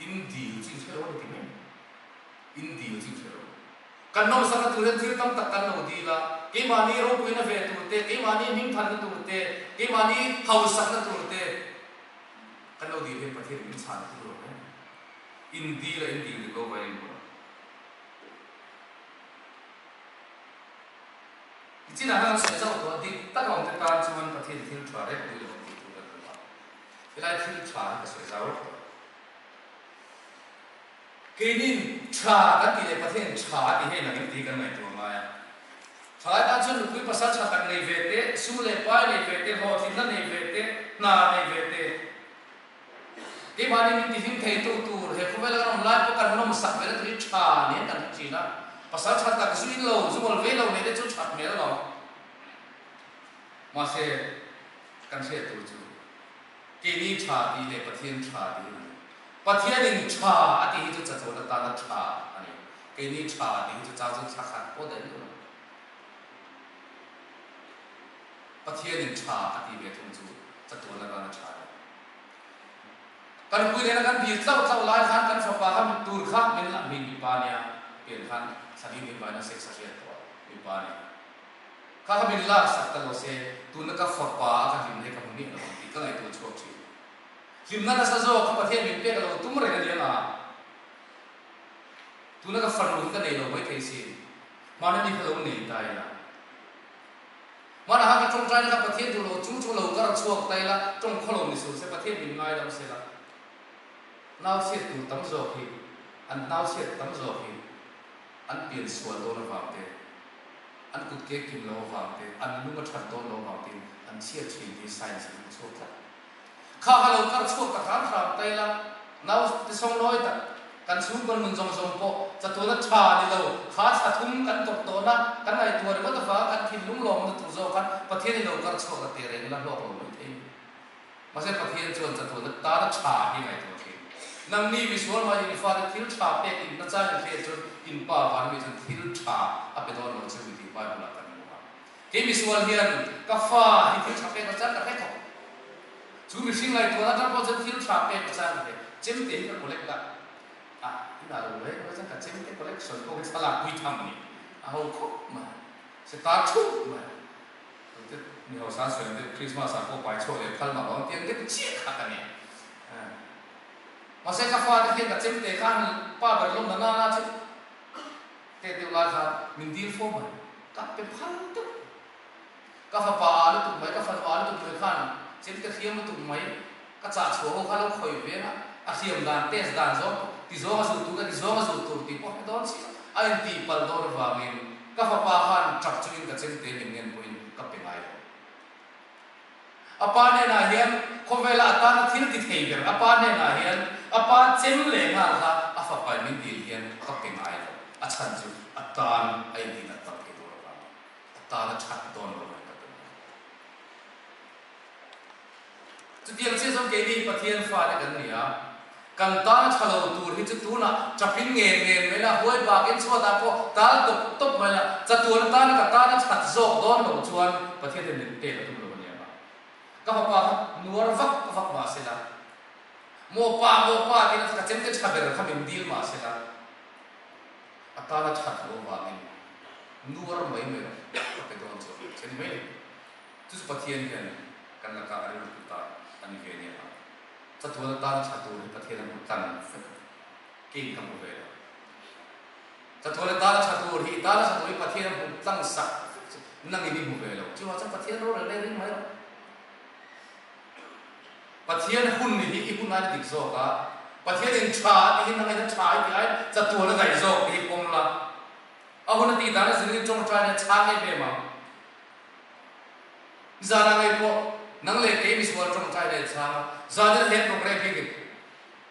in dil chu in hre lo a ni ti mai. In dil chu in hre lo. Kan nawmsakna tur hian thil tam tak kan lo dil a, keimahni ropuina ve tur te, keimahni hmingthanna tur te, keimahni hausakna tur te kan lo dil hian Pathian min chhan tur lo em? In dil a in dil dik lo vai in hmu a. Tichinah hian an sawi zauh tawh a, dik tak a awm te tan chuan Pathian thil tha reng ui lo tih tur kan hmu a. Helai thil tha hi ka sawi zau vek tawh. Keinin tha kan tih leh Pathianin tha a tih hei nangin tih kan ngaihtuah ngai a. Thalai tan chuan nupui pasal tha tak nei ve te, sum leh pai nei ve te, hlawhtlinna nei ve te, hna nei ve te, keimahni min tihlim theitu tur he khawvela kan awm lai pawh kan nawmsak ve na tur hi tha niin kan hre thin a. Pasal tha tak zuin lo, zungawl vei lo nei te chu that hmel alawm. Mahse, kan hriat tur chu keini tha tih leh Pathian tha tih hi a ni. Pathianin tha a tih hi chu chatuan atana tha a ni. Keini tha tih hi chu chang chu thla khat pawh daih lo. Pathianin tha a tih ve thung chu chatuan atana tha a ni. Kan pui nena kan dil tlauh tlauh lai khan kan fapa kha tur kha min lah hmin mipa nia pian khan thla ding ding vaina sex a hriat tawh a mipa nia. Kha kha min lak sak ta lo se tuna ka fapa a ka hlim hi ka hmu miah lo ang tih ka ngaihtuah chhuak thin. Hlimna nasa zawk kha Pathian min pek a lo tum reng a ni anga, tuna ka fanu hi ka nei lo mai thei sin, hmana mi kha lo nei ta ila, hmana kha ka tawngtaina kha Pathian duh lo chung chu lo kar chhuak ta ila, tawng khaw lo ni suh se, Pathian min ngaidam se la, nau chhiat tur tam zawk hi, an nau chhiat tam zawk hi an pian sual dawn avang te, an kut ke kim lo avang te, an lung a that dawn lo avang tein an chhiat thin hi science in a chhuak tlat. Kha ka lo kar chhuak ta hram hram ta ila, nau ti sawng nawi tak, kan chhungkaw nun zawng zawng pawh chatuana tha ni lo, kha thla thum kan tawrh tawhna kan ngaihtuah ringawt avanga kan thinlung lawmna tur zawk khan Pathian i lo kar chhuak ta teh reng la hlawk lo mai thei. Mahse Pathian chuan chatuana tana tha hi ngaihtuah thin. Nangni misual mai in fate thil tha pek in na chang in hriat chuan in pa van mi chuan thil tha a pe dawn lo che u tih Bible ah kan hmu a. Kei misual hian ka fa hi thil tha pek a chang ka hre khawp. Chu mihring ngaihtuahna atang pawh chuan thil tha pek a chang ka hre. Chemte hi ka collect a, ah inah lo reng reng chuan ka chemte collection pawh hi thlalak pui tham a ni. A ho khawp mai. Se tar thup mai. Tute mi hausa an sawi ang deuh Christmas ah pawh pai chhuak leh phal mah lo ang tiang deuh chiah kha ka ni. Mahse ka fate hian ka chemte khan pa ber lawm na nana chu Teh deuh lai khan min dil fo mai, ka pe phal deuh. Ka fapa a lutuk mai, ka fanu a lutuk mai khan chem te hriam lutuk mai, ka chah chhuah ho kha lo khawi ve a, a hriam dan test dan zawng ti zawng a zut tur ka ti zawng a zut tur tih pawh hre dawn chiah a intih palh dawn avangin ka fapa khan tap chungin ka chem te min ngen pawhin ka pe ngai lo. A pa hnenah hian khawvela a tana thil ti thei ber a pa hnenah hian a pa chem leh nghal kha a fapa in min dil hian ka pe ngai lo. A chhan chu a tan a inti tak tak thei tur avang a tan a that dawn lo mai ka pe ngai lo. Chutiang chiah chuan keini Pathian fate kan ni a, kan tan a tha lo tur hi chu tunah chapin ngen ngen mai la, huai bakin chhuatah pawh tal tawp tawp mai la, chatuan atana ka tan a that zawk dawn lo chuan Pathian hian min pek a tum lo a nia. Ka fapa kha nuar vak vak mah se la, maw pa maw pa tiin ka chemte tha ber kha min dil mah se la, a tan a that lo avangin nuar mai mai rawh ka pe dawn chuan che ni mai lo. Chu chu Pathian hian kan lakah a rilru ta a ni ve nia. Chatuan atan tha tur hi Pathian a hmu tlang vek a, keiin ka hmu ve lo. Chatuan atan tha tur hi, tana tha tur hi Pathian a hmu tlang sak vek chu nangin i hmu ve lo. Chuvang chuan Pathian rorel leh ring mai rawh. Pathian hun hi i hun ain a dik zawk a, Pathianin tha a tih hi nangin a tha i tih aiin chatuan a daih zawk tih hi pawm la. A hun a tih dan a zingin tawngtaina chhang em em ang. Zana ngei pawh nang leh kei misual tawngtai leh chhang a, zanin he programme hi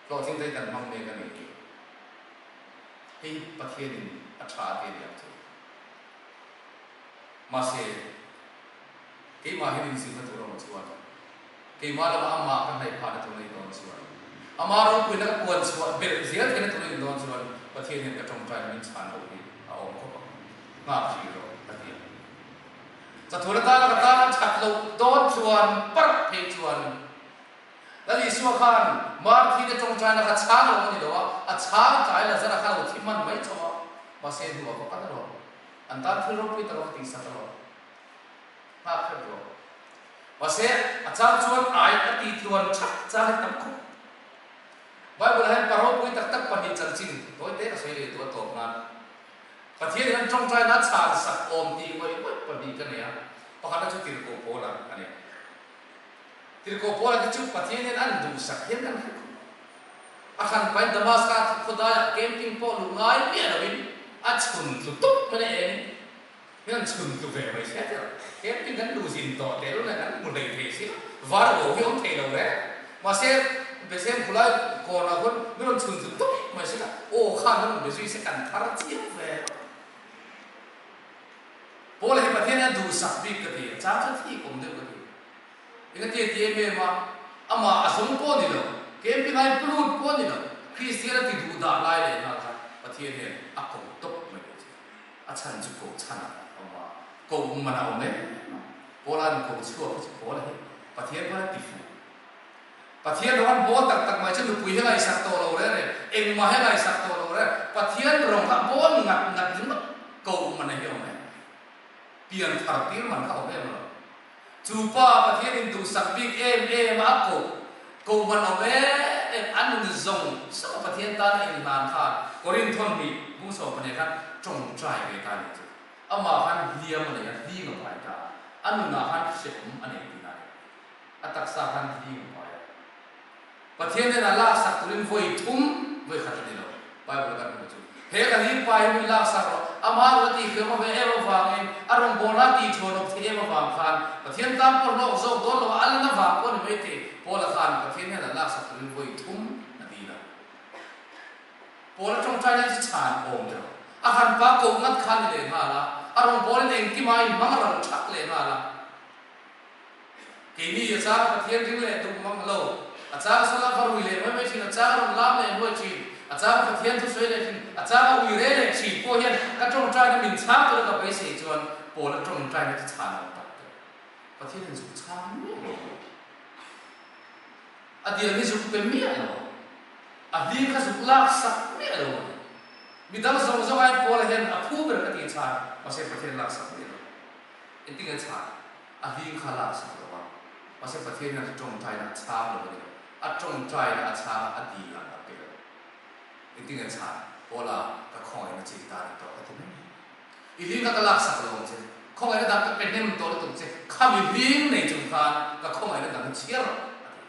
hlawhtling takin kan hmang mek a ni tih hei Pathianin a tha a ti a ni ang chu. Mahse, keimah hian inzirna tur a awm chuan, keimah lama amah ka hnaih phahna tur a nih dawn chuan, Ama ropuina ka puan chhuah belh zel theihna tur in dawn chuan Pathian hian ka tawngtaina min chhan loh hi a awm khawp ang. Nghak hrih rawh ka ti a. Chatuan atana ka tana that loh dawn chuan parh phei chuan Lal Isua khan Marthi te tawngtaina kha chhang lo a ni lo a, a chhang tlai la zara kha lo thi hman mai chauh a, mahse hnuah va kal rawh. An tan thil ropui tak a va tihsak rawh. Nghak hrep rawh. Mahse, a chang chuan ai a tih tluan thak chang hi tam khawp. Bible ah hian pa ropui tak tak pahnih chanchin tawi te ka sawi leh duh a tawp nan. Pathian in an tawngtaina a chhan sak awm tih ngawih ngawih pahnih ka nei a, pakhatna chu Tirhkoh Paula a ni. Tirhkoh Paula te chu Pathian hian an duhsak hian kan hre khawp. A hran pain Damascus khawdaiah camping pawh luh ngai miah loin a chhun tlu tawp mai na eng. Hian chhun tlu ve mai sia tir. Camping kan luh zin tawh teh lul nen an hmu hlei thei si a, var bo hi awm thei lo reng. Mahse, Besem khulai kawnah khawn min rawn chhun tlu tawp mai si a, aw khan min rawn be zui se kan thar chiang ve. Paula hi Pathian hian duhsak bik ka ti, a chang chuan thik awm deuh ka ti. Engati a ti em em a, amah a zawng pawh a ni lo, camping ai pulut pawh a ni lo, Kristian a ti duh dah lai leh nghal kha Pathian hian a ko tawp mai lo che. A chhan chu ko chhan a awm a, ko man a awm em a, Paula'n ko chhuak hi chu Paula hi Pathian pawn a ti fuh. Pathian rawng an bawl tak tak mai chu nupui hi ngaihsak tawh lo reng reng, engmah hi ngaihsak tawh lo reng, Pathian rawng kha bawl ngat ngat ringawt ko man a hi awm em? Pian thar tir man kha awm em lo. Chu pa Pathian in duhsak bik em em a a koh koh man awm em em a nun zawng zawng a Pathian tan a inhlan khan Korinthon hnih bung 14 khan tawngtai ve ta nih chu. Amah khan hliam a nei a, hling a pai ta. A nunah khan hrehawm a nei tihna a ni. A taksa khan hling a pai a. Pathian hnenah laksak turin vawi thum vawi khat a ni lo, Bible kan hmuh chu. He ka hlim pa hi min laksak rawh, amah rawh a tihfiam a ve em avangin, a rawngbawlna a tihṭhuan awp theih em avang khan Pathian tan pawh hlawk zawk dawn lo a, a lan avang pawh a ni maithei, Paula khan Pathian hnenah laksak turin vawi thum a dil a. Paula ṭawngṭai lai chu chhan awm ṭeuh. A han pa koh ngat kha a ni leh nghal a, a rawngbawlin engkim aiin hmang ral ṭhak leh nghal a. Keini a chang Pathian ring leh duh mang lo, a chang sala va rui leh mai mai thin, a chang rawn lam leh hnuai thin, a chang Pathian thu sawi leh thin, a chang a ui re leh thin pawh hian ka tawngtaina min chhang tura ka beisei chuan Paula tawngtaina chu chhan lo tak teh. Pathian in zuk chhang miah lo. A dil hi zuk pe miah lo. A hlir kha zuk lak sak miah lo. Midang zawng zawng aiin Paula hian a phu ber ka tih chhan, mahse Pathian lak sak miah lo. Engtin nge chhan? A hling kha lak sak lo a, mahse Pathian hian a tawngtaina a chhang lo a ni lo. A tawngtaina a chhang a, a dil ang a pe lo. Engtin nge chhan? Paula, ka khawngaihna che i tan i tawh ka ti mai mai. I hling kha ka lak sak lo ang che. Khawngaihna dang ka pe hnem tawh lutuk che. Khami hling nei chung khan ka khawngaihna dang hi chhiar rawh, a ti.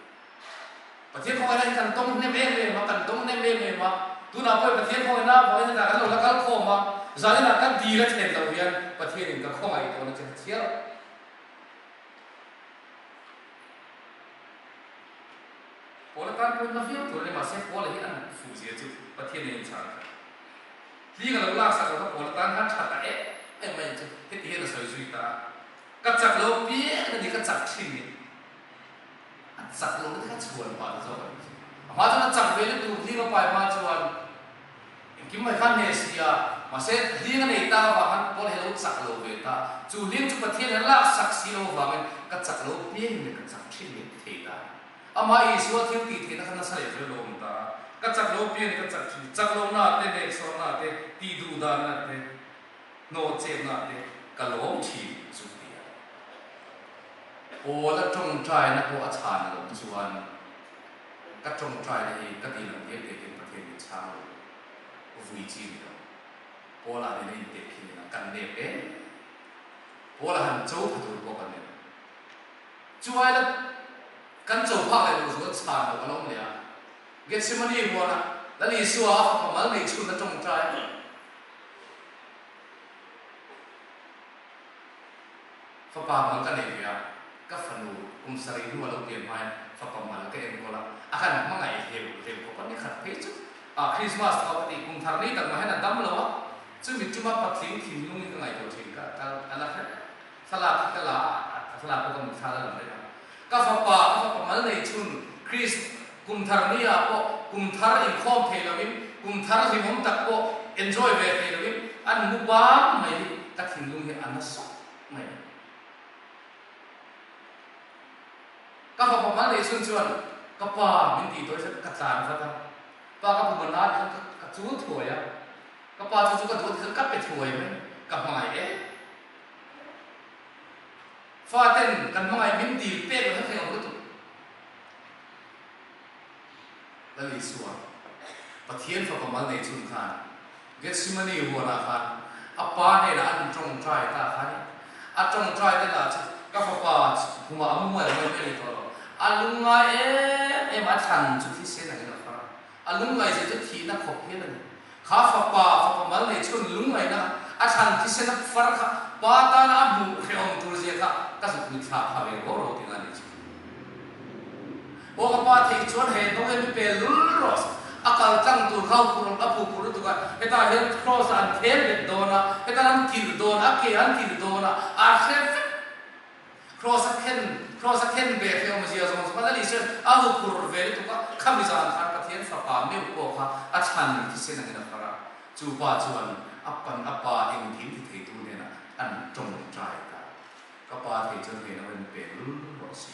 Pathian khawngaihna hi kan tawng hnem em em a, kan dawng hnem em em a. Tunah pawh Pathian khawngaihna avangin hetah kan lo la kal khawm a, zaninah kan dil a thlen loh hian Pathianin ka khawngaih tawhna che kha chhiar rawh. Paula tan pawhin na viau tur a ni, mahse Paula hi a nat fuh zia chu Pathian a inchhang kha. Hling a lo laksak lo kha Paula tan khan tha ta em em mai ang chu, heti hian a sawi zui ta a, Ka chak lo piang a ni, ka chak thin ni. A chak lo na te kha chhuan pah ta zawk a nih chu. A hma chuan a chak ve lutuk hling a pai hma chuan engkim mai kha a hneh si a, mahse hling a nei tak avang khan Paul hi a lo chak lo ve ta. Chu hling chu Pathian hian a laksak si lo avangin ka chak lo piang in ka chak thin leh thei ta. Amah Isua thil tih theihna kha nasa leh zel lo awm ta a, ka chak lo piang in ka chak thin, chak lohna te, nehsawhna te, tih duh danna te, Hnawh chetna te ka lawm thin chu ti a. Paula tawngtaina pawh a chhan loh chuan ka tawngtaina hi ka ti lang diak diak in Pathian min chhang lo vui chi ni lo. Paula nena inteh khi nena kan nep em. Paula han cho pha tur pawh kan nep. Chu aila kan cho phak leh loh zual chhan loh a lo awm leh a. Gethsemane huanah Lal Isua a fapa mal nei chhun a tawngtai a. Fapa mal ka nei ve a, ka fanu kum sarih hnu a lo pian hmain fapa mal ka enkawl a, a kan hmangaih hleuh hleuh khawp a, ni khat phei chu ah Christmas tho ka tih kum thar ni tak mah hian a dam lo a, chumi tuma patling thinlung hi ka ngaihtuah thin ka ka la hret thlalak hi ka la a, thlalak pawh ka mutthla la lang reng a, ka fapa ka fapa mal nei chhun Christ. Kum thar ni ah pawh kum thar inkhawm thei lovin, kum thar hlimawm tak pawh enjoy ve thei lovin an mu bang mai hi ka thinlung hi a na sawk mai. Ka fapa mal nei chhun chuan ka pa min tih tawi zet ka tlan vat a, pa ka puma na ti chuan ka chul thuai a, ka pa chu chu ka duh a ti chuan ka pe thuai mai, ka hmangaih em. Faten kan hmangaih min dil pek lo kha thei awm lutuk. Lal Isua, Pathian fapa mal nei chhun khan Gethsemane huanah khan a pa hnenah an tawngtai ta kha ni. A tawngtai te lah chu ka fapa khumah a mu muai muai mai a ni tawh lo. A lungngai em em a, a thlan chu thisen angin a far a. A lungngai zia chu thihna khawp hial a ni. Kha fapa, fapa mal nei chhun lungngaihna a thlan thisen a far kha pa tana a hmuh hrehawm tur zia kha ka zuk mitthla pha ve ro ro tina a nih chu. Aw ka pa theih chuan he hnawng hian mi pel lul rawh a kal tlang tur kha phur a phu phur lutuk a, hetah hian cross ah an khem bet dawn a, hetah an kilh dawn a, a ke an kilh dawn a, a hre vek. Cross a khen, cross a khen ve hreh awmzia zawng zawng a, Lal Isuan a huphurh ve lutuk a, khami zan khan Pathian fapa meuh pawh kha a chhan thisen angin a far a, chu pa chuan a pan a pa engkim ti theitu hnenah an tawngtai ta. Ka pa thei chuan hei lo en pe lul rawh se.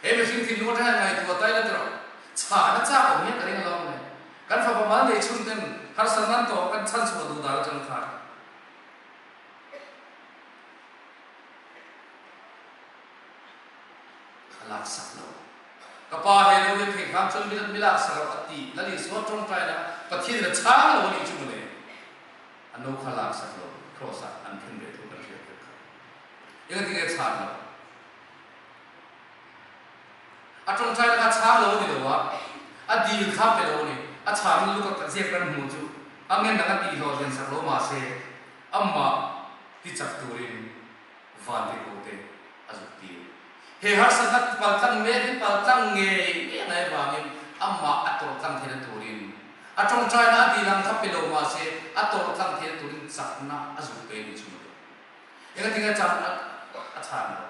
He mihring thinlung atanga ngaihtuah tai la tawh chhahna chak awm hian ka ring alawm le. Kan fapa mal nei chhun ten harsatna an tawh kan chhan chhuah duh dan atang khan. Ka laksak lo. Ka pa he lo hian thei hram chuan mi laksak lo a ti. Lal Isua tawngtaina Pathian in a chhang lo a nih chu mawle. A no kha laksak lo cross ah an khen ve thu kan hriat vek kha. Engati nge chhan lo? A tawngtaina kha chhang lo a ni lo a, a dil kha pe lo a ni. A chhan in luka ziak kan hmuh chu a ngen ang a tihhlawh hlen sak lo mahse Amah ti chak turin vantirhkote a zuk tir. He harsatna paltlang mek hi paltlang ngei ngei a ngaih avangin amah a tawrh tlang theihna turin a tawngtaina a dil ang kha pe lo mahse a tawrh tlang theihna turin chakna a zuk pe a nih chu maw. Engatinge chakna a chhan lo?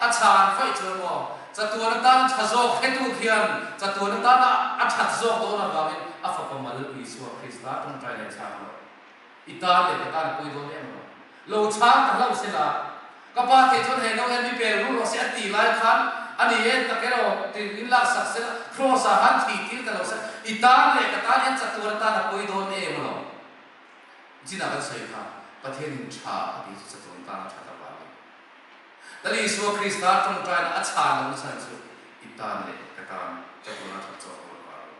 A chhan vaih chuan maw chatuan atan tha zawk hetu khian chatuan atana a that zawk dawn avangin a fapa mal Isua Krista tawngtaina a chhang lo. I tan leh ka tan a pawi dawn em lo. Lo chhang ta hlauh se la, ka pa thei chuan he no hian mi pel rul rawh se a ti lai khan a ni e tak elaw ti in lak sak se la, cross ah khan thih tir ta lo se, i tan leh ka tan hian chatuan atan a pawi dawn em lo. Chinah kan sawi kha Pathianin tha a tih chu chatuan tan a that avangin Lal Isua Krista tawngtaina a chhan lohna chhan chu i tan leh ka tan chatuan a that chawk dawn avangin.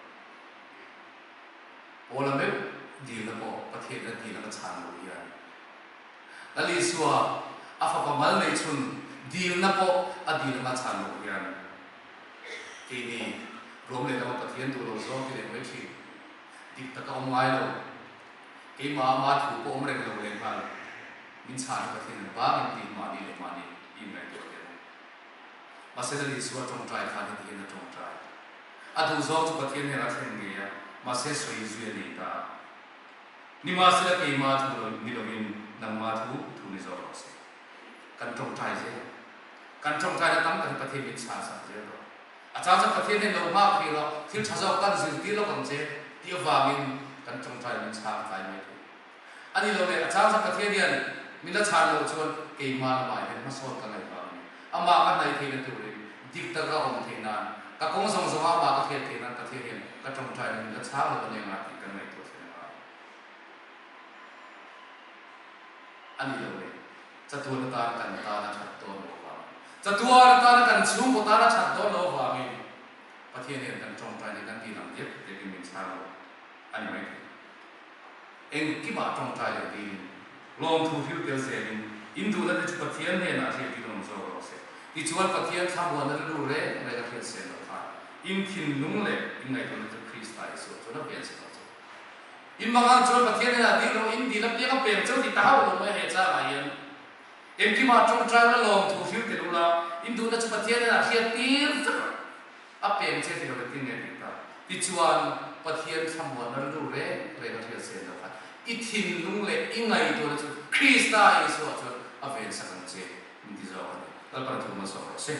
Paula meuh dilna pawh Pathian a dil anga chhan lo hian Lal Isua a fapa mal nei chhun dilna pawh a dil anga chhan lo hian keini ruam leh lama Pathian duh lo zawng ti leh mai thin dik taka awm ngai lo keimah ama thu pawh awm reng lo leh nghal min chhan hi Pathian an bangin tih mahni leh mahni i inngaihtuah teh ang. Mahse Lal Isua tawngtai khan heti hian a tawngtai. A duh zawng chu Pathian hnenah a thlen ngei a, mahse sawi zui a nei ta a. Nimahsela keimah thu lo ni lovin nangmah thu thu ni zawk rawh se. Kan tawngtai zel. Kan tawngtaina tam tak hi Pathian min chhan sak zel rawh. A chang chuan Pathian hian lo nghak hrih rawh, thil tha zawk kan zirtir lawk ang che tih avangin kan tawngtai min chhang tlai mai thei. A ni lo le, a chang chuan Pathian hian min la chhan loh chuan keimah lamah hian hmasawn ka ngaih vang a ni. Amah ka hnaih theihna turin, dik taka awm theih nan, ka kawng zawng zawnga amah ka hriat theih nan Pathian hian ka tawngtaina min la chhang lo a ni anga tih kan ngaihtuah thlen a ngai. A ni lo le, chatuan atan kan tan a that dawn loh avangin, chatuan atana kan chhungkaw tan a that dawn loh avangin Pathian hian kan tawngtaina kan tih lang diak diakin min chhang lo a ni mai thei. Engkimah tawngtai leh dilin, lawmthu hril tel zelin, in duhna te chu Pathian hnenah hriatin awm zawk rawh se. Tichuan Pathian thlamuanna rilru reng reng a hriat sel loh khan, in thinlung leh in ngaihtuahna chu Krista Isua chuan a vel che tawh che. In mangang chuan Pathian hnenah dil rawh, in dil apiang a peng cheu ti ta hauh lo mai he changah hian. Engkimah tawngtaina lawmthu hril tel ula, in duhna chu Pathian hnenah hriat tir vek rawh. A peng che ti lo engtin nge tih ta? Tichuan, Pathian thlamuanna rilru reng reng a hriat zel lo khan i thinlung leh i ngaihtuahna chu Krista Isua chuan a vensak ang che min ti zawk a ni. Lalpan a thu hmasawm rawh se.